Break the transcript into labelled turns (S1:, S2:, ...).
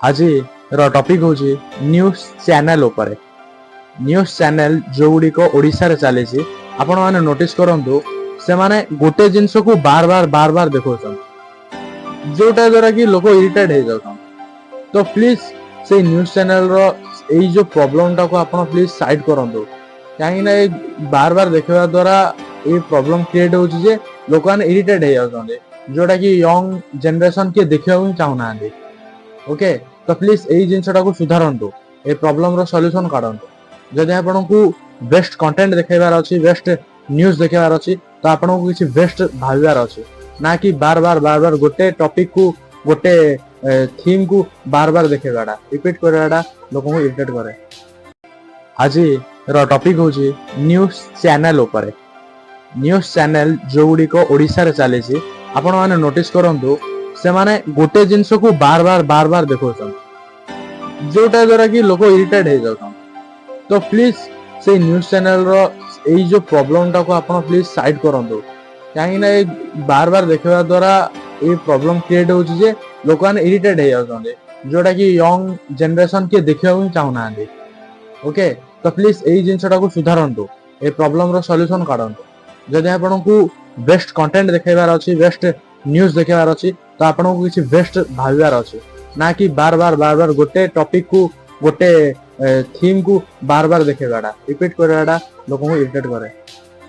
S1: ଆଜିର ଟପିକ୍ ହେଉଛି news channel ଉପରେ। ନ୍ୟୁଜ୍ ଚ୍ୟାନେଲ୍ ଯେଉଁଗୁଡ଼ିକ ଓଡ଼ିଶାରେ ଚାଲିଛି, ଆପଣମାନେ ନୋଟିସ୍ କରନ୍ତୁ, ସେମାନେ ଗୋଟେ ଜିନିଷକୁ ବାର ବାର ବାର ବାର ଦେଖାଉଛନ୍ତି, ଯୋଉଟା ଦ୍ୱାରା କି ଲୋକ ଇରିଟେଟ୍ ହେଇଯାଉଛନ୍ତି। ତ ପ୍ଲିଜ୍ ସେଇ ନ୍ୟୁଜ୍ ଚ୍ୟାନେଲର ଏଇ ଯୋଉ ପ୍ରୋବ୍ଲେମଟାକୁ ଆପଣ ପ୍ଲିଜ୍ ସାଇଡ୍ କରନ୍ତୁ, କାହିଁକି ନା ଏଇ ବାର ବାର ଦେଖିବା ଦ୍ୱାରା ଏଇ ପ୍ରୋବ୍ଲେମ କ୍ରିଏଟ୍ ହଉଛି ଯେ ଲୋକମାନେ ଇରିଟେଟ୍ ହେଇଯାଉଛନ୍ତି, ଯୋଉଟା କି ୟଙ୍ଗ ଜେନେରେସନ କିଏ ଦେଖିବାକୁ ହିଁ ଚାହୁଁନାହାନ୍ତି। ଓକେ, ତ ପ୍ଲିଜ୍ ଏଇ ଜିନିଷଟାକୁ ସୁଧାରନ୍ତୁ, ଏଇ ପ୍ରୋବ୍ଲେମର ସଲ୍ୟୁସନ କାଢନ୍ତୁ। ଯଦି ଆପଣଙ୍କୁ ବେଷ୍ଟ କଣ୍ଟେଣ୍ଟ ଦେଖେଇବାର ଅଛି, ବେଷ୍ଟ ନ୍ୟୁଜ୍ ଦେଖେଇବାର ଅଛି, ତ ଆପଣଙ୍କୁ କିଛି ବେଷ୍ଟ ଭାବିବାର ଅଛି, ନା କି ବାର ବାର ବାର ବାର ଗୋଟେ ଟପିକକୁ, ଗୋଟେ ଥିମ୍ କୁ ବାର ବାର ଦେଖେଇବାଟା, ରିପିଟ୍ କରିବାଟା ଲୋକଙ୍କୁ ଇରିଟେଟ୍ କରେ। ଆଜିର ଟପିକ୍ ହେଉଛି ନ୍ୟୁଜ୍ ଚ୍ୟାନେଲ୍ ଉପରେ। ନ୍ୟୁଜ୍ ଚ୍ୟାନେଲ୍ ଯେଉଁଗୁଡ଼ିକ ଓଡ଼ିଶାରେ ଚାଲିଛି, ଆପଣମାନେ ନୋଟିସ୍ କରନ୍ତୁ, ସେମାନେ ଗୋଟେ ଜିନିଷକୁ ବାର ବାର ବାର ବାର ଦେଖାଉଛନ୍ତି, ଯୋଉଟା ଦ୍ୱାରା କି ଲୋକ ଇରିଟେଟ୍ ହେଇଯାଉଛନ୍ତି। ତ ପ୍ଲିଜ୍ ସେଇ ନ୍ୟୁଜ୍ ଚ୍ୟାନେଲର ଏଇ ଯୋଉ ପ୍ରୋବ୍ଲେମଟାକୁ ଆପଣ ପ୍ଲିଜ୍ ସାଇଡ୍ କରନ୍ତୁ, କାହିଁକି ନା ଏଇ ବାର ବାର ଦେଖିବା ଦ୍ୱାରା ଏଇ ପ୍ରୋବ୍ଲେମ କ୍ରିଏଟ୍ ହଉଛି ଯେ ଲୋକମାନେ ଇରିଟେଟ୍ ହେଇଯାଉଛନ୍ତି, ଯୋଉଟା କି ୟଙ୍ଗ ଜେନେରେସନ କିଏ ଦେଖିବାକୁ ହିଁ ଚାହୁଁନାହାନ୍ତି। ଓକେ, ତ ପ୍ଲିଜ୍ ଏଇ ଜିନିଷଟାକୁ ସୁଧାରନ୍ତୁ, ଏଇ ପ୍ରୋବ୍ଲେମର ସଲ୍ୟୁସନ କାଢନ୍ତୁ। ଯଦି ଆପଣଙ୍କୁ ବେଷ୍ଟ କଣ୍ଟେଣ୍ଟ ଦେଖେଇବାର ଅଛି, ବେଷ୍ଟ ନ୍ୟୁଜ୍ ଦେଖେଇବାର ଅଛି, ତ ଆପଣଙ୍କୁ କିଛି ବେଷ୍ଟ ଭାବିବାର ଅଛି, ନା କି ବାର ବାର ବାର ବାର ଗୋଟେ ଟପିକକୁ, ଗୋଟେ ଥିମ୍ କୁ ବାର ବାର ଦେଖେଇବାଟା, ରିପିଟ୍ କରିବାଟା ଲୋକଙ୍କୁ ଇରିଟେଟ୍ କରେ।